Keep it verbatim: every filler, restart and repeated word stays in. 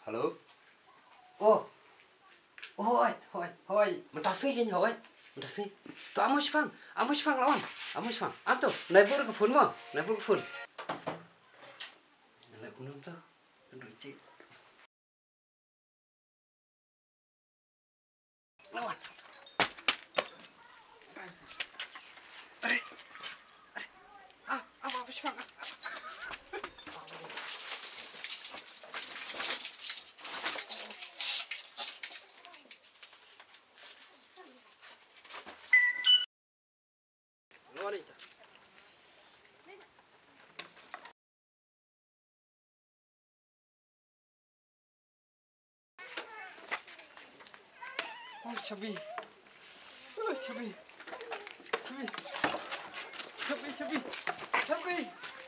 Hello? Oh. Oh, hooid, hooid, hooid. Mynta sngi kein, hooid. Mynta sngi. To, amo shipang, amo shipang, la wan. Amo shipang. Am to, nai bud ka phone mo. Nai bud ka phone. Nai bud ka phone to. Tunduk cik. La wan. Are. Are. Ah, amo, amo shipang. Oh, chabi. Oh, chabi. Chabi. Chabi, chabi. Chabi.